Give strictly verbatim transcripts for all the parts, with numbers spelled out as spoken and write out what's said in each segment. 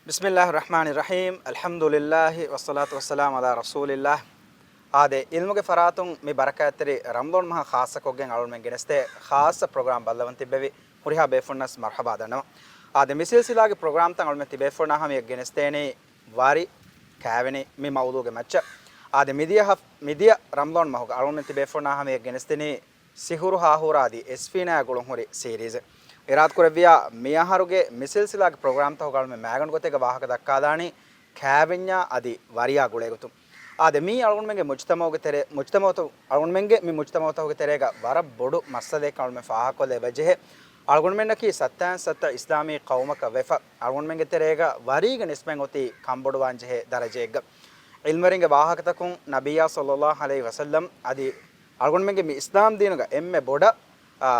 ބިސްމިއްލާހި ރަޙްމާނި ރަޙީމް. އަލްޙަމްދުލިއްލާހި ވައްޞަލާތު ވައްސަލާމު ޢަލާ ރަސޫލިއްލާހް. އާދެ، ޢިލްމުގެ ފަރާތުން މި ބަރަކާތްތެރި ރަމަޟާން މަހަށް ޚާއްޞަކޮށްގެން އަޅުގަނޑުމެން ގެނެސްދޭ ޚާއްޞަ ޕްރޮގްރާމް ބައްލަވަން ތިއްބެވި ހުރިހާ ބޭފުޅުންނަށް މަރްޙަބާ ދަންނަވަން. އާދެ، މި ސިލްސިލާގެ ޕްރޮގްރާމްތައް އަޅުގަނޑުމެން ތިބޭފުޅުންނާ ހަމަޔަށް ގެނެސްދޭނީ ވަރި ކާވެނި މި މައުޟޫގެ މައްޗަށް. އާދެ، މިދިޔަ ހަފް-، މިދިޔަ ރަމަޟާން މަހުގަ އަޅުގަނޑުމެން ތިބޭފުޅުންނާ ހަމަޔަށް ގެނެސްދިނީ ސިހުރު ހާހޫރާ އަދި އެސްފީނާ ގުޅުންހުރި ސީރީޒެއް. އިރާދަކުރެއްވިޔާ، މިއަހަރުގެ މި ސިލްސިލާގެ ޕްރޮގްރާމްތަކުގަ އަޅުމެން މައިގަނޑު ގޮތެއްގަ ވާހަކަ ދައްކާލާނީ ކާވެންޏާ އަދި ވަރިޔާ ގުޅޭގޮތުން. އާދެ، މީ އަޅުގަނޑުމެންގެ މުޖްތަމަޢުގެ ތެރެ-، މުޖްތަމަޢުތައް-، އަޅުގަނޑުމެންގެ މި މުޖްތަމަޢުތަކުގެ ތެރޭގަ ވަރަށް ބޮޑު މައްސަލައެއްކަން އަޅުމެން ފާހަގަކޮށްލަ އެބަޖެހޭ. އަޅުގަނޑުމެންނަކީ ސައްތައިން ސައްތަ އިސްލާމީ ޤައުމަކަށް ވެފަ، އަޅުގަނޑުމެންގެ ތެރޭގަ ވަރީގެ ނިސްބަތް އޮތީ ކަންބޮޑުވާން ޖެހޭ ދަރަޖައެއްގަ. ޢިލްމުވެރިންގެ ވާހަކަތަކުން ނަބިއްޔާ ޞައްލައްލާހު ޢަލައިހި ވަސައްލަމް އަދި އަޅުގަނޑުމެންގެ މި އިސްލާމް ދީނުގަ އެންމެ ބޮޑަށް، އާ،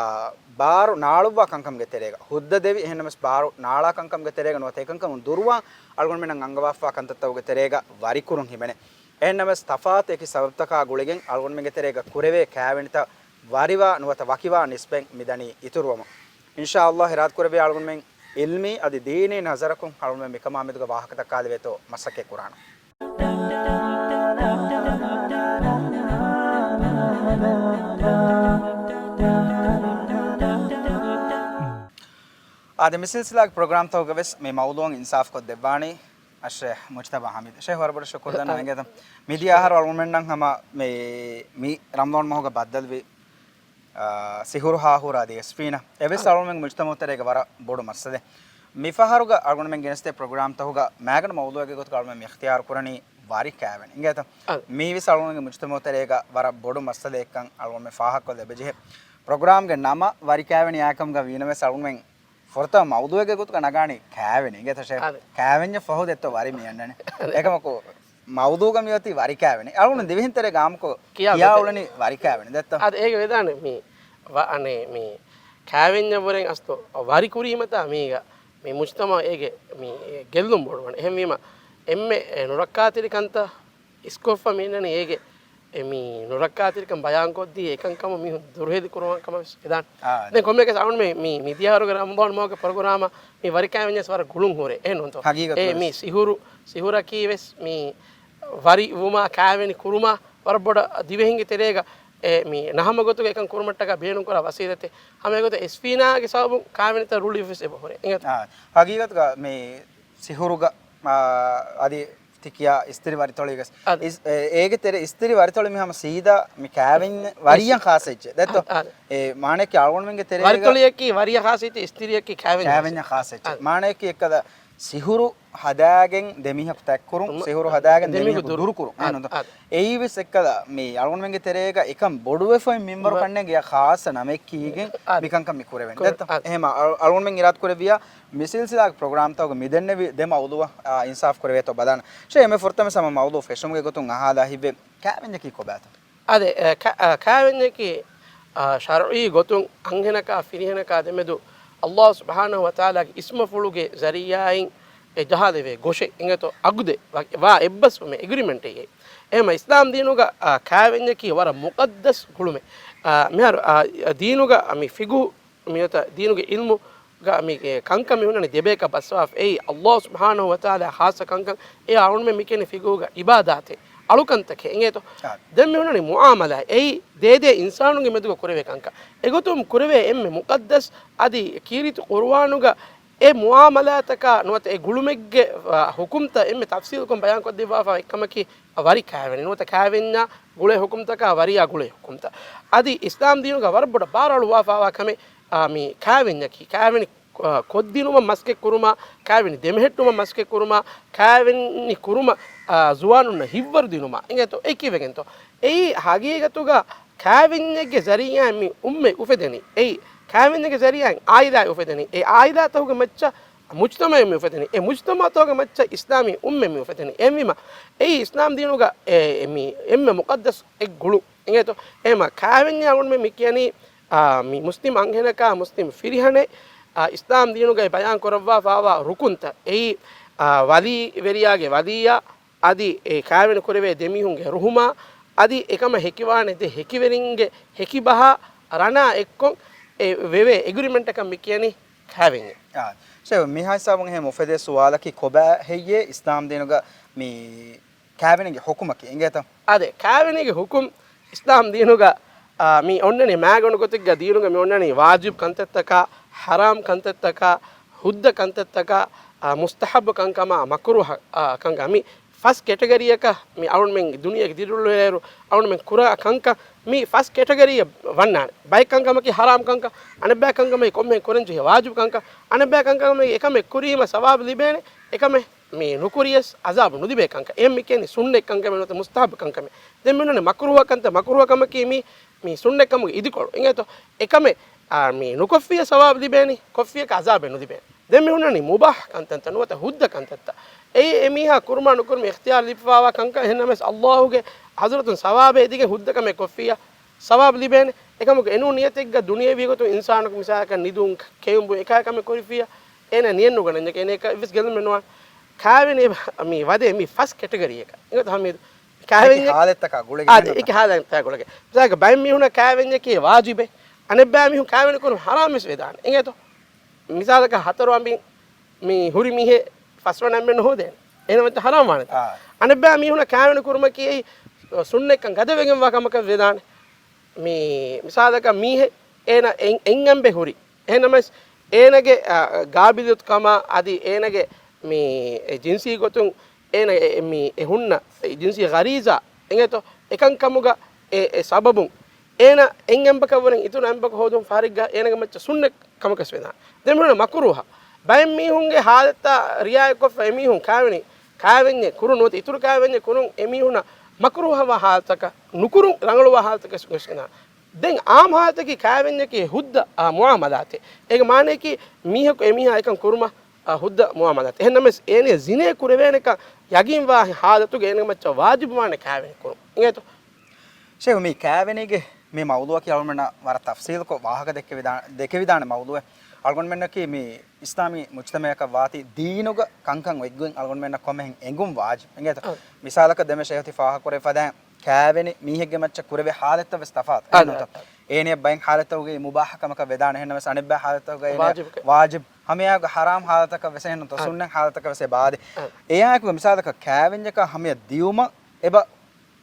ބާރު ނާޅުއްވާ ކަންކަމުގެ ތެރޭގަ، ހުއްދަ ދެވި، އެހެންނަމަސް ބާރު ނާޅާ ކަންކަމުގެ ތެރޭގަ ނުވަތަ އެކަންކަމުން ދުރުވާން އަޅުގަނޑުމެންނަށް އަންގަވާފާ ކަންތައްތަކުގެ ތެރޭގަ ވަރިކުރުން ހިމެނޭ. އެހެންނަމަސް ތަފާތު އެކި ސަބަބުތަކާ ގުޅިގެން އަޅުގަނޑުމެންގެ ތެރޭގަ ކުރެވޭ ކާވެނިތައް ވަރިވާ ނުވަތަ ވަކިވާ ނިސްބަތް މިދަނީ އިތުރުވަމުން. އިންޝާﷲ އިރާދަކުރެއްވިޔާ އަޅުގަނޑުމެން ޢިލްމީ އަދި ދީނީ ނަޒަރަކުން އަޅުގަނޑުމެން މިކަމާ މެދުގަ ވާހަކަ ދައްކާލެވޭތޯ މަސައްކަތް ކުރާނަން. އާދެ، މި ސިލްސިލާގެ ޕްރޮގްރާމްތަކުގަ ވެސް މި މައުޟޫޢަށް އިންސާފްކޮށްދެއްވާނީ އައްޝޭޚް މުޖްތަބާ ޙަމީދު. ޝޭޚް ވަރަށް ބޮޑަށް ޝުކުރު ދަންނަވަން. އިނގޭތަ؟ މިދިޔަ އަހަރު އަޅުގަނޑުމެންނަށް ހަމަ މި، މި ރަމަޟާން މަހުގަ ބައްދަލުވި، އާ، ސިހުރު ހާހޫރާ އަދި އެސްފީނާ. އެވެސް އަޅުގަނޑުމެން މުޖްތަމަޢު ތެރޭގަ ވަރަށް ބޮޑު މައްސަލައެއް. މިފަހަރުގަ އަޅުގަނޑުމެން ގެނެސްދޭ ޕްރޮގްރާމްތަކުގަ މައިގަނޑު މައުޟޫޢެއްގެ ގޮތުގަ އަޅުގަނޑުމެން މި އިޚްތިޔާރު ކުރަނީ ވަރި ކާވެނި. އިނގޭތަ؟ އަދި. މީވެސް އަޅުގަނޑުމެންގެ މުޖްތަމަޢު ތެރޭގަ ވަރަށް ބޮޑު މައްސަލައެއްކަން އަޅުގަނޑުމެން ފާހަގަކޮށްލަ އެބަޖެހޭ. ޕްރޮގްރާމްގެ ނަމަ ވަރި ކާވެނި އާކަމުގަ ވީނަމަވެސް އަޅުގަނޑުމެން ފުރަތަމަ މައުޟޫޢެއްގެ ގޮތުގަ ނަގާނީ ކާވެނި. އިނގޭތަ ޝޭޚް؟ އަދި. ކާވެންޏަށް ފަހު ދެއްތޯ ވަރި މި އަންނަނީ. އަދި. އެކަމަކު މައުޟޫޢުގަ މިއޮތީ ވަރި ކާވެނި. އަޅުގަނޑު ދިވެހިން ތެރޭ ގާމުކޮށް ކިޔާ ކިޔާ ގޮތެއް. އުޅެނީ ވަރި ކާވެނި. ދެއްތޯ؟ އަދި އޭގެ ވެދާނެ މި ވަ-، އަނެ މި ކާވެންޏަށްވުރެން އަސްލު ވަރި ކުރީމަތާ މީގަ މި މުޖްތަމަޢު އޭގެ މި ގެއްލުން ބޮޑުވަނީ. އެހެންވީމަ އެންމެ ނުރައްކާތެރި ކަންތައް އިސްކޮށްފަ މި އިންނަނީ އޭގެ އެ މި ނުރައްކާތެރިކަން ބަޔާންކޮށްދީ އެކަންކަމުން މީހުން ދުރުހެލި ކުރުވާން ކަމަށް ވެސް ވެދާނެ. އާ. ދެން ކޮންމެއަކަސް އަޅުގަނޑު މި، މި މިދިޔަ އަހަރުގެ ރަމަޟާން މަހުގެ ޕްރޮގްރާމަށް މި ވަރި ކާވެންޏަށް ވަރަށް ގުޅުން ހުރޭ. އެހެން ނޫންތޯ؟ ހަގީގަތު އެ ވެސް. މި ސިހުރު، ސިހުރަކީ ވެސް މި ވަރި ވުމާ ކާވެނި ކުރުމާ ވަރަށް ބޮޑަށް ދިވެހިންގެ ތެރޭގަ އެ މި ނަހަމަ ގޮތުގަ އެކަން ކުރުމަށްޓަކާ ބޭނުންކުރާ ވަސީލަތެއް. ހަމަ އެގޮތަށް އެސްފީނާގެ ސަބަބުން ކާވެނިތައް ރުޅި އޮފީސް އެބަ ހުރޭ. އިނގޭތަ؟ އާ، ހަގީގަތުގަ މި ސިހުރުގަ، އާ، އަދި ތި ކިޔާ އިސްތިރި ވަރިތޮޅީގަސް. އަދި. އިސް-، އެ-، އޭގެ ތެރެ އިސްތިރި ވަރިތޮޅި މި ހަމަ ސީދާ މި ކާވެން ވަރިޔަށް އިސް-، ޚާއްސަ އެއްޗެއް. ދެއްތޯ؟ އަދި، އަދި. އެ މާނައަކީ އަޅުގަނޑުމެންގެ ތެރޭގަ ވަރިތޮޅިއަކީ ވަރިޔަށް ޚާއްސަ އެއްޗެއް، އިސްތިރިއަކީ ކާވެން ކާވެންޏަށް ޚާއްސަ އެއްޗެއް. އަދި. މާނައަކީ އެއްކަލަ ސިހުރު ހަދާގެން ދެމީހަކު ތަތްކުރުން، މަ-، ސިހުރު ހަދާގެން ދެމީހަކު ދެމީހަކު ދުރު-، ދުރުކުރުން. އަދި، އެހެންނުންތޯ؟ އަދި. އެއީވެސް އެއްކަލަ މި އަޅުގަނޑުމެންގެ ތެރޭގަ އެކަން ބޮޑުވެފައި މިންވަރު މަ-، ކަންނޭނގެ ޚާއްސަ ނަމެއް ކީގެން އަދި. މިކަންކަން މި ކުރެވެން. ކުރެ-، ދެއްތޯ؟ އަދި. އެހެމަ އަޅު-، އަޅުގަނޑުމެން އިރާދަ ކުރެއްވިޔާ މި ސިލްސިލާގެ ޕްރޮގްރާމްތަކުގަ މި ދެންނެވި ދެ މައުޟޫޢަށް، އާ، އިންސާފް ކުރެވޭތޯ ބަލާނަން. ޝޭ، އެންމެ ފުރަތަމަ ހަމަ މައުޟޫޢު ފެށުމުގެ ގޮތުން އަހާލާ ހިތްވޭ. ކާވެންޏަކީ ކޮބާތޯ؟ އާދެ، އެ، ކާ-، އަ، ކާވެންޏަކީ، އަ، ޝަރުޢީ ގޮތުން އަންހެނަކާ ފިރިހެނަކާ ދެމެދު އައްލާހު ސުބްޙާނަހު ވަތަޢާލާގެ އިސްމުފުޅުގެ ޒަރީޢާއިން އެ ޖަހާލެވޭ ގޮށެއް އިނގޭތޯ، އަގުދެއް ވާ، ވާ އެއްބަސްވުމެއް، އެގްރިމެންޓެއް. އެހެމަ އިސްލާމް ދީނުގަ، އަ، ކާވެންޏަކީ ވަރަށް މުޤައްދަސް ގުޅުމެއް. އަ، މިހާރު، އަ، ދީނުގަ މި ފިޤުހު މިއޮތަ ދީނުގެ ޢިލްމުގަ މި ކަންކަން މި ހުންނަނީ ދެބޭކަށް ބައްސަވާފަ. އެއީ އައްލާހު ސުބްޙާނަހު ވަތަޢާލާ ޚާއްޞަ ކަންކަން. އެ އަޅުގަނޑުމެން މި ކިޔަނީ ފިޤުހުގަ ޢިބާދާތެއް، އަޅުކަންތަކެއް އިނގޭތޯ. އާ. ދެން މި ހުންނަނީ މުޢާމަލާތް. އެއީ ދޭދޭ އިންސާނުންގެ މެދުގަ ކުރެވޭ ކަންކަން. އެގޮތުން ކުރެވޭ އެންމެ މުޤައްދަސް އަދި ކީރިތި ޤުރުއާނުގަ އެ މުޢާމަލާތަކާ ނުވަތަ އެ ގުޅުމެއްގެ، އާ، ޙުކުމްތައް އެންމެ ތަފްޞީލުކޮށް ބަޔާންކޮށްދެއްވާފަ އެއްކަމަކީ ވަރި ކާވެނި ނުވަތަ ކާވެންޏާ ގުޅޭ ޙުކުމްތަކާ ވަރިޔާ ގުޅޭ ޙުކުމްތައް. އަދި އިސްލާމް ދީނުގަ ވަރަށް ބޮޑަށް ބާރު އަޅުވާފާވާ ކަމެއް، އާ، މި ކާވެންޏަކީ. ކާވެނި، އާ، ކޮށްދިނުމަށް މަސައްކަތް ކުރުމާ، ކާވެނި ދެމެހެއްޓުމަށް މަސައްކަތް ކުރުމާ، ކާވެނި ކުރުމަށް، އާ، ޒުވާނުންނަށް ހިތްވަރު ދިނުމާ އިނގޭތޯ، އެ ކިޔެވެގެންތޯ. އެއީ ހަގީގަތުގަ ކާވެންޏެއްގެ ޒަރީޢާއިން މި އުއްމަތް އުފެދެނީ. އެއީ ކާވެންޏެއްގެ ޒަރީޢާއިން އާއިލާއެއް އުފެދެނީ. އެ އާއިލާތަކުގެ މައްޗަށް މުޖްތަމަޢެއް މި އުފެދެނީ. އެ މުޖްތަމަޢުތަކުގެ މައްޗަށް އިސްލާމީ އުއްމަތް މި އުފެދެނީ. އެހެންވީމަ، އެއީ އިސްލާމް ދީނުގަ އެ، އެ މި އެންމެ މުޤައްދަސް އެއް ގުޅުން. އިނގޭތޯ؟ އެހެމަ ކާވެންޏާ އަޅުގަނޑުމެން މި ކިޔަނީ، އާ، މި މުސްލިމް އަންހެނަކާ މުސްލިމް ފިރިހެނެއް، އާ، އިސްލާމް ދީނުގައި ބަޔާން ކުރައްވާފާވާ ރުކުންތައް. އެއީ، އާ، ވަލީވެރިޔާގެ ވަލިއްޔާ، އަދި އެ ކާވެނި ކުރެވޭ ދެމީހުންގެ ރުހުމާ، އަދި އެކަމަށް ހެކިވާނެ ދެ ހެކިވެރިންގެ ހެކިބަހާ ރަނާ އެއްކޮށް އެ ވެވޭ އެގްރިމެންޓަކަށް މި ކިޔަނީ ކާވެންޏެއް. އާ، ޝޭޚް، މިހާ ހިސާބުން އެހެން އުފެދޭ ސުވާލަކީ، ކޮބާ ހެއްޔޭ އިސްލާމް ދީނުގަ މި ކާވެނީގެ ޙުކުމަކީ އިނގޭތަ؟ އާދެ، ކާވެނީގެ ޙުކުމް އިސްލާމް ދީނުގަ، އާ، މި އޮންނަނީ މާގަނޑު ގޮތެއްގަ ދީނުގަ މި އޮންނަނީ ވާޖިބް ކަންތައްތަކާ، ޙަރާމް ކަންތައްތަކާ، ހުއްދަ ކަންތައްތަކާ، އާ، މުސްތަޙައްބު ކަންކަމާ، މަކުރޫހަ، އާ، ކަންކަމާ. މި ފަސް ކެޓަގަރީއަކަށް މި އަޅުންމެން ދުނިޔޭގެ ދިރިއުޅޭއިރު އަޅުންމެން ކުރާ ކަންކަން މި ފަސް ކެޓަގަރީއަށް ވަންނާނެ. ބައެއް ކަންކަމަކީ ޙަރާމް ކަންކަން، އަނެއްބައި ކަންކަމަކީ ކޮންމެހެން ކުރަން ޖެހޭ ވާޖިބު ކަންކަން، އަނެއްބައި ކަންކަމަކީ އެކަމެއް ކުރީމަ ސަވާބު ލިބޭނެ، އެކަމެއް މި ނުކުރިޔަސް އަޒާބު ނުލިބޭ ކަންކަން. އެހެން މި ކިޔަނީ ސުންނަތް ކަންކަމެއް ނުވަތަ މުސްތަޙައްބު ކަންކަމެއް. ދެން މި އޮންނަނީ މަކުރޫހަ ކަންތައް، މަކުރޫހަ ކަމަކީ މި، މި ސުންނަތް ކަމުގެ އިދިކޮޅު. އިނގޭތޯ؟ އެކަމެއް، އާ، މި ނުކޮށްފިޔަ ސަވާބު ލިބޭނީ، ކޮށްފިޔަކަށް އަޒާބެއް ނުލިބޭނެ. ދެން މި ހުންނަނީ މުބާހް ކަންތައްތައް ނުވަތަ ހުއްދަ ކަންތައްތައް. އެއީ އެ މީހާ ކުރުމާ ނުކުރުމަށް އިޚްތިޔާރު ލިބިފާވާ ކަންކަން. އެހެންނަމަވެސް ﷲ ގެ ޙަޟްރަތުން ސަވާބެއް އެދިގެން ހުއްދަ ކަމެއް ކޮށްފިއްޔާ ސަވާބު ލިބޭނެ. އެކަމަކު އެނޫން ނިޔަތެއްގަ ދުނިޔެވީ ގޮތުން އިންސާނަކު މިސާލަކަށް ނިދުން، ކެއުން ބުން އެކާ ކަމެއް ކުރިފިއްޔާ އޭނަ ނިޔަތް ނުގަނެންޏެކޭ އޭނަ އެއްވެސް ގެއްލުމެއް ނުވާނެ. ކާވެނި މި ވަދެ މި ފަސް ކެޓަގަރީއަކަށް. އިނގޭތޯ ހަމީދު؟ އެކި ކާވެންޏެއް ހާލަތްތަކާ ގުޅިގެން އާދެ، އެކި ހާލަތްތަކާ ގުޅިގެން. މިސާލަކަށް ބައެއް މީހުނަށް ކާވެންޏަކީ ވާޖިބެއް. އަނެއްބައި މީހުން ކާވެނި ކުރުން ޙަރާމް ވެސް ވެދާނެ. އިނގޭތޯ؟ މިސާލަކަށް ހަތަރު އަނބިން މި ހުރި މީހެއް ފަސްވަނަ އަނބެއް ނުހޯދޭނެ. އޭނަ މައްޗަށް ޙަރާމް ވާނެތަ؟ އާ. އަނެއްބައި މީހުނަށް ކާވެނި ކުރުމަކީ އެއީ ސުންނަތްކަން ގަދަވެގެންވާ ކަމަކަށް ވެދާނެ. މި މިސާލަކަށް މީހެއް އޭނަ އެއް، އެއް އަނބެއް ހުރި. އެހެންނަމަވެސް އޭނަގެ، އާ، ގާބިލިއްޔަތުކަމާ އަދި އޭނަގެ މި އެ ޖިންސީ ގޮތުން އޭނަ އެ، އެ މި އެ ހުންނަ އެ ޖިންސީ ޣަރީޒާ އެނގޭތޯ؟ އެކަންކަމުގަ އެ، އެ ސަބަބުން އޭނަ އެއް އަނބަކަށްވުރެން އިތުރު އަނބަކު ހޯދުން ފަހަރެއްގަ އޭނަގެ މައްޗަށް ސުންނަތް ކަމަކަށް ވެދާނެ. ދެން މިހުން މަކުރޫހަ. ބައެއް މީހުންގެ ހާލަތާ ރިއާޔަތްކޮށްފަ އެމީހުން ކާވެނި، ކާވެންޏެއް ކުރުން ނުވަތަ އިތުރު ކާވެންޏެއް ކުރުން އެމީހުނަށް މަކުރޫހަވާ ހާލަތަކަށް ނުކުރުން ރަނގަޅުވާ ހާލަތަކަށް ވެސް ވެސް ވެދާނެ. ދެން އާއްމު ހާލަތަކީ ކާވެންޏަކީ ހުއްދަ، އާ، މުއާމަލާތެއް. އޭގެ މާނަޔަކީ މީހަކު އެމީހާ އެކަން ކުރުމަށް، އާ، ހުއްދަ މުއާމަލާތެއް. އެހެންނަމަވެސް އޭނަޔަށް ޒިނޭ ކުރެވޭނެކަން ޔަގީންވާ ހާލަތުގަ އޭނަ މައްޗަށް ވާޖިބުވާނެ ކާވެނި ކުރުން. އިނގޭތޯ؟ ޝޭޚް، މި ކާވެނީގެ މި މައުޟޫޢަކީ އަޅުގަނޑުމެންނަށް ވަރަށް ތަފްޞީލުކޮށް ވާހަކަ ދެއްކެވިދާ-، ދެކެވިދާނެ މައުޟޫޢެއް. އަޅުގަނޑުމެންނަކީ މި އިސްލާމީ މުޖްތަމަޢަކަށް ވާތީ ދީނުގަ ކަންކަން އޮތްގޮތް އަޅުގަނޑުމެންނަށް ކޮންމެހެން އެނގުން ވާޖިބު. އިނގޭތަ؟ އަ. މިސާލަކަށް ދެންމެ ޝޭޚް ތި ފާހަގަކުރެވި ފަދައިން ކާވެނި މީހެއްގެ މައްޗަށް ކުރެވޭ ހާލަތްތައް ވެސް ތަފާތު. އަ، އެހެން ނޫންތަ؟ އަ، އަ. އޭނަޔަށް ބައެއް ހާލަތްތަކުގައި މުބާހަ ކަމަކަށް ވެދާނެ. އެހެންނަމަވެސް އަނެއްބައި ހާލަތްތަކުގައި އޭނަޔަށް ވާޖިބު. ވާޖިބު. ހަމައެއާއެކު ހަރާމް ހާލަތަކަށް ވެސް އެހެން ނޫންތަ؟ އަ. ސުންނަތް ހާލަތަކަށް ވެސް އެބަ އާދޭ. އަ. އެއާއެކު މިސާލަކަށް ކާވެންޏަކާ ހަމަޔަށް ދިޔުމަށް އެބަ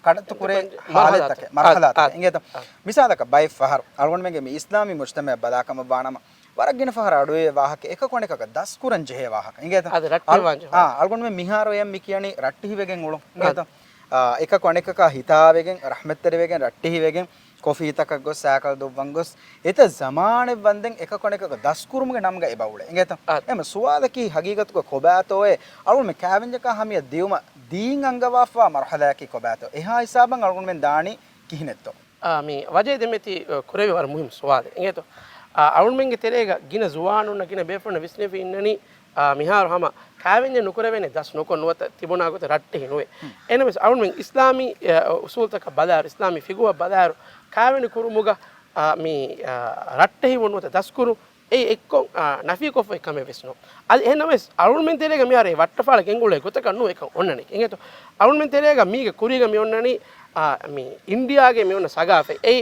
ކަނޑައެޅި ކުރޭ މަރުޙަލާތަކެއް، މަރުޙަލާތަކެއް. އާ، އިނގޭތަ؟ އާ. މިސާލަކަށް ބައެއް ފަހަރު އަޅުގަނޑުމެންގެ މި އިސްލާމީ މުޖްތަމަޢަށް ބަލާކަމަށް ވާނަމަ، ވަރަށް ގިނަ ފަހަރަށް އަޑުއެހޭ ވާހަކަ އެކަކު އަނެކަކަށް ދަސްކުރަން ޖެހޭ ވާހަކަ. އިނގޭތަ؟ އާދެ، ރައްޓެހިވާން ޖެހޭ. އާ، އަޅުގަނޑުމެން މިހާރު އެޔަށް މި ކިޔަނީ ރައްޓެހިވެގެން އުޅުން. އިނގޭތަ؟ އާ. އާ، އެކަކު އަނެކަކާ ހިތާވެގެން، ރަޙްމަތްތެރިވެގެން، ރައްޓެހިވެގެން، ކޮފީތަކަށް ގޮސް، ސައިކަލް ދުއްވަން ގޮސް، އެތައް ޒަމާނެއް ވަންދެން އެކަކު އަނެކަކަށް ދަސްކުރުމުގެ ނަމުގަ އެބަ އުޅޭ. އިނގޭތަ؟ އާ. އެހެން ސުވާލަކީ ހަގީގަތުގަ ކޮބާތޯއޭ؟ އަޅުގަނޑުމެން ކާވެންޏަކާ ހަމަޔަށް ދިޔުމަށް ދީން އަންގަވާފަވާ މަރުޙަލާއަކީ ކޮބާތޯ؟ އެހާ ހިސާބަށް އަޅުގަނޑުމެން ދާނީ ކިހިނެއްތޯ؟ އާ، މި ވަޖޭ ދެންމެ ތި، އަ، ކުރެވި ވަރަށް މުހިއްމު ސުވާލެއް. އިނގޭތޯ؟ އާ، އަޅުގަނޑުމެންގެ ތެރޭގަ ގިނަ ޒުވާނުންނަށް ގިނަ ބޭފުޅުންނަށް ވިސްނެފި އިންނަނީ، އާ، މިހާރު ހަމަ ކާވެންޏެއް ނުކުރެވޭނެ ދަސް ނުކޮށް ނުވަތަ ތިބުނާ ގޮތަށް ރައްޓެހި ނުވޭ. ހުން. އެހެންނަމަވެސް އަޅުގަނޑުމެން އިސްލާމީ، އަ، އުސޫލުތަކަށް ބަލާއިރު، އިސްލާމީ ފިގުހަށް ބަލާއިރު، ކާވެނި ކުރުމުގަ، އާ، މި، އާ، ރައްޓެހިވުން ނުވަތަ ދަސްކުރުން އެއީ އެއްކޮށް، އާ، ނަފީކޮށްފައި ކަމެއް ވެސް ނޫން. އަދި އެހެންނަމަވެސް އަޅުގަނޑުމެން ތެރޭގަ މިހާރު އެ ވައްޓަފާޅަ ގެންގުޅޭ ގޮތަކަށް ނޫން އެކަން އޮންނަނީ. އިނގޭތޯ؟ އަޅުގަނޑުމެން ތެރޭގަ މީގެ ކުރީގަ މި އޮންނަނީ، އާ، މި އިންޑިއާގެ މި އޮންނަ ސަގާފަތް. އެއީ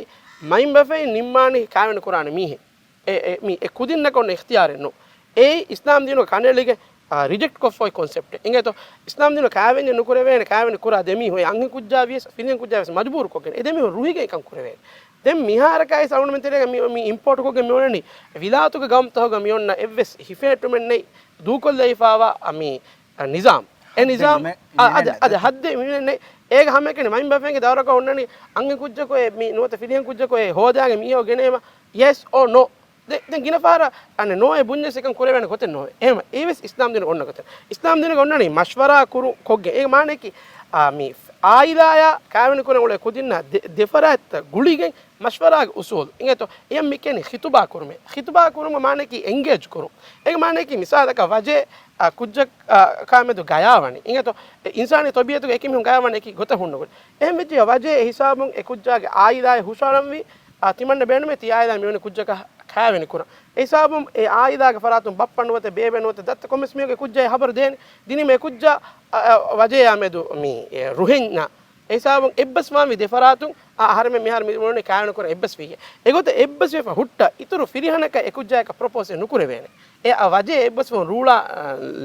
މައިންބަފައިން ނިންމާނީ ކާވެނި ކުރާނެ މީހެއް. އެ، އެ، މި އެ ކުދިންނަކަށް އޮންނަ އިޚްތިޔާރެއް ނޫން. އެއީ އިސްލާމް ދީނުގެ ކަނޑައެޅިގެން، އާ، ރިޖެކްޓް ކޮށްފައި ކޮންސެޕްޓެއް. އިނގޭތޯ؟ އިސްލާމް ދީނު ކާވެންޏެއް ނުކުރެވޭނެ، ކާވެނި ކުރާ ދެމީހުން އެ އަންހެން ކުއްޖާ ވިޔަސް ފިރިހެން ކުއްޖާ ވިޔަސް މަޖުބޫރު ކޮށްގެން އެ ދެމީހުން ރުހިގެން އެކަން ކުރެވޭނެ. ދެން މިހާރަކާވެސް އަޅުގަނޑުމެން ތެރޭގަ މި، މި އިމްޕޯޓް ކޮށްގެން މި އޮންނަނީ ވިލާތުގެ ގައުމުތަކުގަ މި އޮންނަ އެއްވެސް ހިފޭޓުމެއް ނެތް ދޫކޮށްލައިފާވާ، އަ، މި، އަ، ނިޒާމް. އެ ހައްދެއް ނިޒާމް، އިމެ-، އަ، އަދެ، އިމެން އަދެ ނެތް. ހައްދެއް އިމެން ނެތް. އޭގެ ހަމައެކަނި މައިންބަފައިންގެ ދައުރަކަށް އޮންނަނީ އަންހެން ކުއްޖަކު އެ މި ނުވަތަ ފިރިހެން ކުއްޖަކު އެ ހޯދާގެ މީހަކު ގެނޭމަ، ޔެސް އޯ ނޯ. ދެ-، ދެން ގިނަ ފަހަރަށް އަނެއް ނޯއޭ ބުންޏަސް އެކަން ކުރެވޭނެ ގޮތެއް ނޯވޭ. އެހެން އެވެސް އިސްލާމް ދީނުގަ އޮންނަ ގޮތެއް. އިސްލާމް ދީނުގަ އޮންނަނީ މަޝްވަރާ ކުރު، ކޮށްގެން. އޭގެ މާނައަކީ، އާ، މި އާއިލާޔާ ކާވެނި ކުރަން އުޅޭ ކުދިންނާ ދެ-، ދެފަރާތްތައް ގުޅިގެން މަޝްވަރާގެ އުސޫލު. އިނގޭތޯ؟ އެޔަށް މި ކިޔަނީ ޚިތުބާ ކުރުމޭ. ޚިތުބާ ކުރުމުގެ މާނައަކީ އެންގޭޖް ކުރުން. އޭގެ މާނައަކީ މިސާލަކަށް ވަޖޭ، އާ، ކުއްޖަކާ މެދު ގަޔާވަނީ. އިނގޭތޯ؟ އެ އިންސާނީ ތަބީޢަތުގަ އެކި މީހުން ގަޔާވަނީ އެކި ގޮތަށް ހުންނަ ގޮތް. އެހެން ވެއްޖެ ވަޖޭ އެ ހިސާބުން އެ ކުއްޖާގެ އާއިލާއެއް ހުށަހަޅަންވީ، އާ، ތިމަންނަ ބޭނުމޭ ތި އާއިލާ މިވަނީ ކުއްޖަކަށް ކާވެނި ކުރަން. އެ ހިސާބުން އެ އާއިލާގެ ފަރާތުން ބައްޕަ ނުވަތަ ބޭބެ ނުވަތަ ދައްތަ ކޮންމެސް މީހަކު އެ ކުއްޖާ އެ ހަބަރު ދޭނެ. ދިނީމަ އެ ކުއްޖާ، އަ، އަ، ވަޖޭއާ މެދު މި، އެ، ރުހެންނާ. އެ ހިސާބުން އެއްބަސްވާންވީ ދެ ފަރާތުން، އަ، އަހަރެމެން މިހާރު މި މިވަނީ ކާވެނި ކުރަން އެއްބަސްވީހޭ. އެގޮތަށް އެއްބަސްވެފަ ހުއްޓަ އިތުރު ފިރިހެނަކަށް އެ ކުއްޖާއަކަށް ޕްރޮޕޯސް ނުކުރެވޭނެ. އެ ވަޖޭ އެއްބަސްވުން ރޫޅާ، އަ،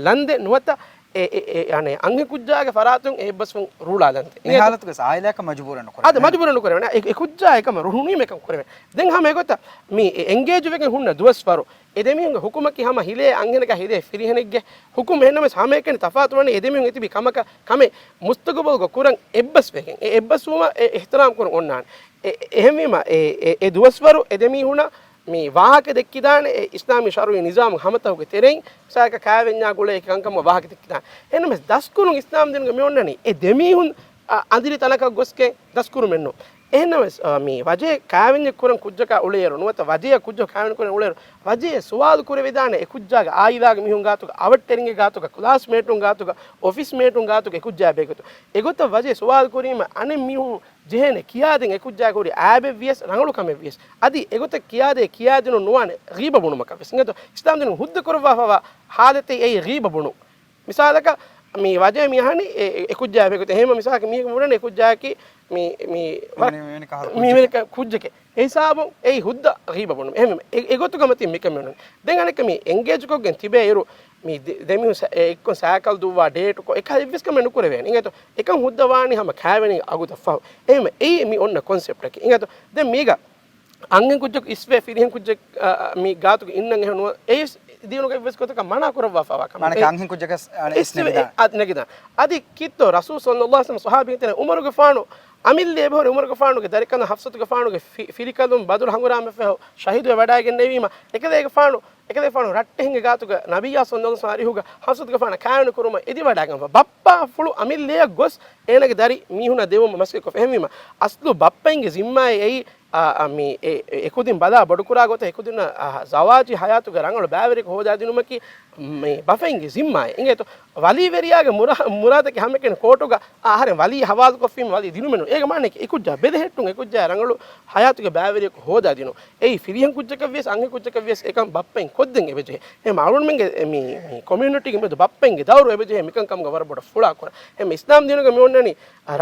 ލަންދެއް ނުވަތަ އެ، އެ، އެ، އަނެ، އަންހެ ކުއްޖާގެ ފަރާތުން އެ އެއްބަސްވުން ރޫޅާ ލަންދެއް. މި އިނގޭތޯ؟ ހާލަތުގަ ސާއިލާކަށް މަޖުބޫރެއް ނުކުރޭ. އަދި މަޖުބޫރެއް ނުކުރޭ. އެ، އެ ކުއްޖާ އެކަމަށް ރުހުނީމަ އެކަން ކުރެވޭ. ދެން ހަމަ އެގޮތަށް މި އެ އެންގޭޖް ވެގެން ހުންނަ ދުވަސްވަރު އެ ދެމީހުންގެ ހުކުމަކީ ހަމަ ހިލޭ އަންހެނަކާ ހިލޭ ފިރިހެނެއްގެ ހުކުމް. އެހެންނަމަވެސް ހަމައެކަނި ތަފާތު ވަނީ އެ ދެމީހުން އެތިބި ކަމަކަށް ކަމެއް މުސްތަގުބަލުގަ ކުރަން އެއްބަސްވެގެން. އެ އެއްބަސްވުމަށް އެ އިޙްތިރާމް ކުރަން އޮންނާނެ. އެ، އެ، އެހެންވީމަ އެ، އެ، އެ ދުވަސްވަރު އެ ދެމީހުނަށް މި ވާހަކަ ދެއްކިދާނެ އެ އިސްލާމީ ޝަރުޢީ ނިޒާމު ހަމަތަހުގެ ތެރެއިން ސާކަ ކާވެންޏާ ގުޅޭ އެކި ކަންކަމަށް ވާހަކަ ދެއްކިދާނެ. އެހެންނަމަވެސް ދަސްކުރުން އިސްލާމް ދީނުގަ މި އޮންނަނީ އެ ދެމީހުން އަ، އަނދިރި ތަނަކަށް ގޮސްގެން ދަސްކުރުމެއްނު. އެހެންނަމަވެސް، އަ، މި ވަޖޭ ކާވެންޏެއް ކުރަން ކުއްޖަކާ އުޅޭއިރު ނުވަތަ ވަޖޭއަށް ކުއްޖަކު ކާވެން ކުރަން އުޅޭއިރު ވަޖޭ ސުވާލު ކުރެވިދާނެ އެ ކުއްޖާގެ އާއިލާގެ މީހުން ގާތުގަ، އަވަށްޓެރިންގެ ގާތުގަ، ކްލާސްމޭޓުން ގާތުގަ، އޮފީސް މޭޓުން ގާތުގަ އެ ކުއްޖާ ބެހޭގޮތުން. އެގޮތަށް ވަޖޭ ސުވާލު ކުރީމަ އަނެއް މީހުން ޖެހޭނެ ކިޔާދޭން އެ ކުއްޖާގެ ހުރި އާބެއްވިޔަސް ރަނގަޅު ކަމެއްވިޔަސް. އަދި އެގޮތަށް ކިޔާދޭ ކިޔާދިނުން ނުވާނެ ޣީބަ ބުނުމަކަށްވެސް. އިނގޭތޯ؟ އިސްލާމް ދީނުން ހުއްދަ ކުރައްވާފަވާ ހާލަތެއް އެއީ ޣީބަ ބުނުން. މިސާލަކަށް މި ވަޖޭ މި އަހަނީ އެ، އެ، އެ ކުއްޖާ ބެހޭގޮތެއް. އެހެންމަ މިސާލަކަށް މީހަކު ބުނަނީ އެ ކުއްޖާއަކީ މި، މި ވަ-، މިވެނި ކަހަލަ މި ކުއްޖެއް. ވެނި ކަ-، ކުއްޖެކޭ. އެ ހިސާބުން އެއީ ހުއްދަ ޣީބަ ބުނުން. އެހެންވީމަ އެ، އެގޮތުގަ މަތިން މިކަމެއް ނޫން. ދެން އަނެއްކާ މި އެންގޭޖްކޮށްގެން ތިބޭ އިރު މި ދެ-، ދެމީހުން ސަ-، އެ އެއްކޮށް ސައިކަލް ދުއްވާ ޑޭޓުކޮށް އެކަހަލަ އެއްވެސް ކަމެއް ނުކުރެވޭނެ. އިނގޭތޯ؟ އެކަން ހުއްދަ ވާނީ ހަމަ ކާވެނި އަގުތައް ފަހު. އެހެންވީމަ އެއީ މި އޮންނަ ކޮންސެޕްޓަކީ. އިނގޭތޯ؟ ދެން މީގަ އަންހެން ކުއްޖަކު އިސްވެ ފިރިހެން ކުއްޖެއް، އަ، އަ، މި ގާތުގަ އިންނަން އެހެން ނުވަ-، އެއީ ދީނުގެ އެއްވެސް ގޮތަކަށް މަނާ ކުރައްވާފަވާ ކަމެއް. މާނަ އެ ކާންހެން ކުއްޖަކަސް އަނެއް އިސް އިސްނެވިދާނެ. އަ، ނެގިދާނެ. އަދި ކީއްތޯ ރަސޫލު ޞައްލައްލާހު ޢަލައިހި ވަސައްލަމަ ޞަޙާބީން ތެރެ ޢުމަރުގެފާނު އަމިއްލަ އެބަހުރި ޢުމަރުގެފާނުގެ ދަރިކަލަ ޙަފްޞަތުގެފާނުގެ ފި-، ފިރިކަލުން ބަދުރު ހަނގުރާމައަށްފަހު ޝަހީދުވެވަޑައިގެންނެވީމަ އެކަލޭގެފާނު، އެކަލޭގެފާނު ރައްޓެހިންގެ ގާތުގަ ނަބިއްޔާ ޞައްލައްލާހު ޢަލައިހި ވަސައްލަމަ އަރިހުގަ ޙަފްޞަތުގެފާނަށް ކާވެނި ކުރުމަށް އެދިވަޑައިގެންފަ. ބައްޕާފުޅު އަމިއްލައަށް ގޮސް އޭނާގެ ދަރި މީހުންނާ ދެވުމަށް މަސައްކަތްކޮށްފަ. އެހެންވީމަ އަސްލު ބައްޕައިންގެ ޒިންމާއެއް އެއީ އާ، އާ، މި އެ، އެ، އެކުދިން ބަލާ ބޮޑުކުރާ ގޮތަށް އެކުދިންނަށް، އާ، ޒަވާޖީ ހަޔާތުގެ ރަނގަޅު ބައިވެރިޔަކު ހޯދާދިނުމަކީ މި ބަފައިންގެ ޒިންމާއެއް. އިނގޭތޯ؟ ވަލީވެރިޔާގެ މުރާ-، މުރާދަކީ ހަމައެކަނި ކޯޓުގަ، އާ، އަހަރެން ވަލީ ހަވާލުކޮށްފީމަ ވަލީ ދިނުމެއް ނޫން. އޭގެ މާނައަކީ އެކުއްޖާ ބެލެހެއްޓުން، އެކުއްޖާ ރަނގަޅު ހަޔާތުގެ ބައިވެރިޔަކު ހޯދާދިނުން. އެއީ ފިރިހެން ކުއްޖަކަށްވިޔަސް އަންހެން ކުއްޖަކަށްވިޔަސް އެކަން ބައްޕައިން ކޮށްދޭން އެބަޖެހޭ. އެހެން އަޅުގަނޑުމެންގެ މި، މި ކޮމިއުނިޓީގެ މެދު ބައްޕައިންގެ ދައުރު އެބަޖެހޭ މިކަން ކަމުގަ ވަރަށް ބޮޑަށް ފުޅާކުރަން. އެހެން އިސްލާމް ދީނުގަ މި އޮންނަނީ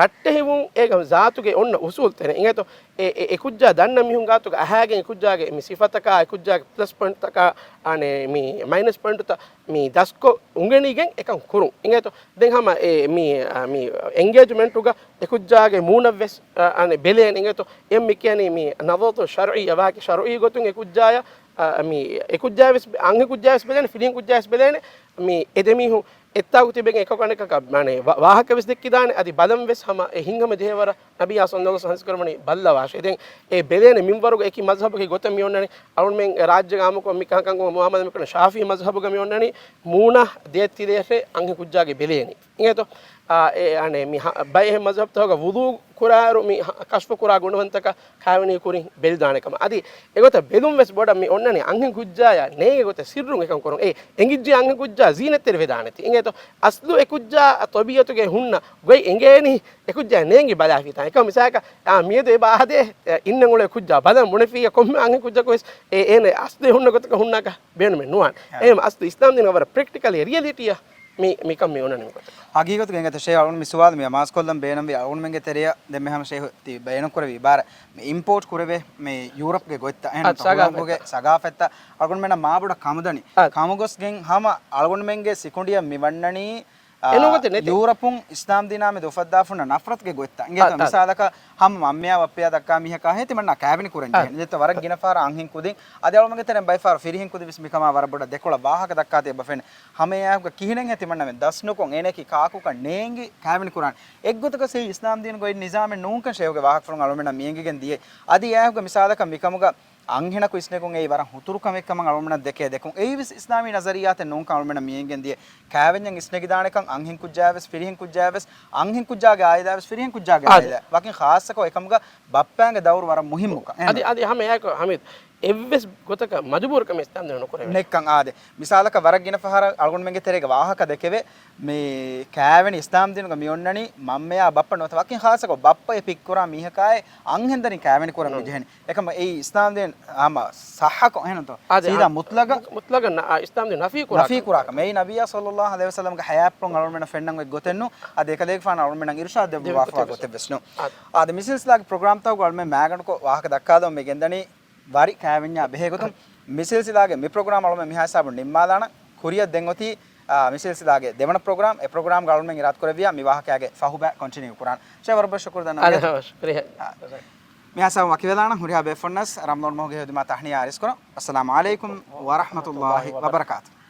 ރައްޓެހިވުން އޭގެ ޒާތުގެ އޮންނަ އުސޫލުތައް. އިނގޭތޯ؟ އެ، އެ، އެކުއްޖާ ދަންނަ މީހުން ގާތުގަ އަހާގެން އެކުއްޖާގެ މި ސިފަތަކާ، އެކުއްޖާގެ ޕްލަސް ޕޮއިންޓްތަކާ، އަނެއް މި މައިނަސް ޕޮއިންޓުތައް މި ދަސްކޮށް އުނގެނިގެން އެކަން ކުރުން. އިނގޭތޯ؟ ދެން ހަމަ އެ، މި، އަ، މި އެންގޭޖްމަންޓުގަ އެކުއްޖާގެ މޫނަށްވެސް، އަ، އަނެއް ބެލޭނެ. އިނގޭތޯ؟ އެ މި ކިޔަނީ މި ނަޒަރަތު ޝަރުޢިއްޔަ ވާހަކަ ޝަރުޢީ ގޮތުން އެކުއްޖާޔަށް، އަ، މި އެކުއްޖާވެސް، އަންހެން ކުއްޖާވެސް ބެލޭނެ، ފިރިހެން ކުއްޖާވެސް ބެލޭނެ. މި އެ ދެމީހުން އެއްތާކު ތިބެގެން އެކަކު އަނެކަކަށް، މާނަ، ވާ-، ވާހަކަވެސް ދެއްކިދާނެ. އަދި ބަލަން ވެސް ހަމަ އެ ހިނގަމަ ޖެހޭވަރަށް ނަބިއްޔާ ޞައްލައްލާހު ޢަލައިހި ވަސައްލަމަ ހަދީސް ކުރައްވަނީ ބައްލަވާށޭ. ދެން އެ ބެލޭނެ މިންވަރުގަ އެކި މަޒްހަބުގެ ގޮތަށް މި އޮންނަނީ. އަޅުމެން ރާއްޖޭގަ އާއްމުކޮށް މި ކަންކަން މުއާމަލާ މިކުރަނީ ޝާފިޢީ މަޒްހަބުގަ މި އޮންނަނީ މޫނަށް ދެއަތް ތިލަޔަށޭ އަންހެން ކުއްޖާގެ ބެލޭނީ. އިނގޭތޯ؟ އާ، އެ، އަނެއް މި ހަ-، ބައެއް މަޒްހަބުތަކުގަ ވުޟޫ ކުރާއިރު މި ހަ-، ކަޝްފު ކުރާ ގުނަވަންތަކަށް ކާވެނީ ކުރިން ބެލިދާނެ ކަމަށް. އަދި އެގޮތަށް ބެލުން ވެސް ބޮޑަށް މި އޮންނަނީ އަންހެން ކުއްޖާޔާ ނޭނގޭ ގޮތަށް ސިއްރުން އެކަން ކުރުން. އެ އެނގިއްޖެ އަންހެން ކުއްޖާ ޒީނަތްތެރި ވެދާނެތީ. އިނގޭތޯ؟ އަސްލު އެ ކުއްޖާ ތަބީޢަތުގެ ހުންނަ ގޮތް އެނގޭނީ އެ ކުއްޖާ ނޭނގި ބަލާފިތާ. އެކަމަ މިސާލަކަށް، އާ، މިއަދު އެބަ އާދޭ، އެ، އިންނަން އުޅޭ ކުއްޖާ ބަލަން ބުނެފިއްޔާ ކޮންމެ އަންހެން ކުއްޖަކު ވެސް އެ އޭނަ އަސްލު އެ ހުންނަ ގޮތަކަށް ހުންނާކަށް ބޭނުމެއް ނުވާނެ. އެހެން އަސްލު އިސްލާމް ދީން ވަރަށް ޕްރެކްޓިކަލް ރިއަލިޓީއަށް މި، މިކަން މި އޮންނަނީ މިގޮތަށް. ހަގީގަތުގަ އިނގޭތޯ ޝޭޚް އަޅުގަނޑު މި ސުވާލު މި އަމާޒުކޮށްލަން ބޭނުންވި އަޅުގަނޑުމެންގެ ތެރެއަށް ދެންމެ ހަމަ ޝޭޚް ތި ބަޔާނު ކުރެއްވި އިބާރާތް މި އިމްޕޯޓް ކުރެވޭ މި ޔޫރަޕްގެ ގޮތްތައް އެހެން އަދި ހުޅަނގުގެ ސަގާފަތްތައް އަޅުގަނޑުމެންނަށް މާބޮޑަށް ކަމުދަނީ. އަދި ކަމުގޮސްގެން ހަމަ އަޅުގަނޑުމެންގެ ސިކުނޑިއަށް މި ވަންނަނީ، އާ، އެނޫން ގޮތެއް ނެތޭ. ޔޫރަޕުން އިސްލާމް ދީނާ މެދު އުފައްދާފަ ހުންނަ ނަފްރަތުގެ ގޮތްތައް. އިނގޭތޯ؟ އަދި، އަދި. މިސާލަކަށް ހަމަ މަންމަޔާ ބައްޕަޔާ ދައްކާ މީހަކާ ހޭ ތިމަންނާ ކާވެނި ކުރަން ޖެހޭނެ. އަދި. ދެއްތަ ވަރަށް ގިނަ ފަހަރަށް އަންހެން ކުދިން. އަދި އަޅުމެންގެ ތެރެއިން ބައެއް ފަހަރު ފިރިހެން ކުދިން ވެސް މިކަމާ ވަރަށް ބޮޑަށް ދެކޮޅަށް ވާހަކަ ދައްކާތީ އެބަ ފެނޭ. ހަމައެއާއެކުގަ ކިހިނެއްހޭ ތިމަންނަމެން ދަސްނުކޮށް އޭނައަކީ ކާކުކަން ނޭނގި ކާވެނި ކުރާނެ. އެއްގޮތަކަށް އެއީ އިސްލާމް ދީނުގައި ނިޒާމެއް ނޫންކަން ޝޭޚުގެ ވާހަކަފުޅުން އަޅުމެންނަށް މިއެނގިގެން ދިޔައީ. އަދި އެއާއެކުގަ މިސާލަކަށް މިކަމުގަ އަންހެނަކު އިސްނެގުން އެއީ ވަރަށް ހުތުރު ކަމެއް ކަމަށް އަޅުމެންނަށް ދެކޭ ދެކުން. އެއީވެސް އިސްލާމީ ނަޒަރިއްޔާތެއް ނޫންކަން އަޅުމެންނަށް މިއެނގިގެން ދިޔައީ. ކާވެންޏަށް އިސްނެގިދާނެކަން އަންހެން ކުއްޖާވެސް ފިރިހެން ކުއްޖާވެސް އަންހެން ކުއްޖާގެ އާއިލާވެސް ފިރިހެން ކުއްޖާގެ އާއިލާ. ވަކިން ޚާއްޞަކޮށް އެކަމުގަ ބައްޕައިންގެ ދައުރު ވަރަށް މުހިއްމުކަން. އަދި، އަދި ހަމަ އެއާއެކު ހަމީދު އެއްވެސް ގޮތަކަށް މަޖުބޫރުކަމެއް އިސްލާމް ދީނުން ނުކުރެވޭ. ނެއްކަން އާދެ. މިސާލަކަށް ވަރަށް ގިނަ ފަހަރަށް އަޅުގަނޑުމެންގެ ތެރޭގަ ވާހަކަ ދެކެވޭ. މި ކާވެނި އިސްލާމް ދީނުގަ މި އޮންނަނީ މަންމަޔާ ބައްޕަ ނުވަތަ ވަކިން ޚާއްޞަކޮށް ބައްޕަ އެ ޕިކް ކުރާ މީހަކާއި އަންހެންދަރިން ކާވެނި ކުރަން މި ޖެހެނީ. އެކަމަ އެއީ އިސްލާމް ދީން ހަމަ ސައްހަކޮށް އެހެންތޯ؟ އާދެ، ސީދާ އާ، މުތްލަގަށް، މުތްލަގަށް ނަ-، އާ، އިސްލާމް ދީން ނަފީ ކުރާ ނަފީ ކަމެއް. ކުރާ ކަމެއް. އެއީ ނަބިއްޔާ ޞައްލައްލާހު ޢަލައިހި ވަސައްލަމްގެ ޙަޔާތްޕުޅުން އަޅުގަނޑުމެންނަށް ފެންނަން އޮތް ގޮތެއްނު. އަދި އެކަލޭގެފާނު އަޅުގަނޑުމެންނަށް އިރުޝާދު ދެއްވާފަވާ ދެއްވި ގޮތެއް ވެސް ނޫން. އާދެ. އާދެ، މި ސިލްސިލާގެ ޕްރޮގްރާމްތަކުގަ އަޅުމެން މާގަނޑުކޮށް ވާހަކަ ދައްކާލަމުން މި ގެންދަނީ ވަރި ކާވެންޏާ ބެހޭގޮތުން. މި ސިލްސިލާގެ މި ޕްރޮގްރާމް އަޅުމެން މިހާ ހިސާބުން ނިންމާލާނަން. ކުރިއަށް ދެން އޮތީ، އާ، މި ސިލްސިލާގެ ދެވަނަ ޕްރޮގްރާމް. އެ ޕްރޮގްރާމްގަ އަޅުމެން އިރާދަކުރެއްވިޔާ މި ވާހަކައިގެ ފަހުބައި ކޮންޓިނިއު ކުރާން. ޝޭވަރުބަ ޝުކުރު ދަން. އަދަ، ޝުކުރިއްޔާ. މިހާ ހިސާބުން ވަކިވެލާނަން. ހުރިހާ ބޭފުޅުންނަސް ރަމްޟާން މަހުގެ ހެޔޮދިމާ ތަހްނިޔާ އަރިސްކުރަން. އައްސަލާމު ޢަލައިކުމް ވަރަޙްމަތުﷲި ވަބަރަކާތުހު.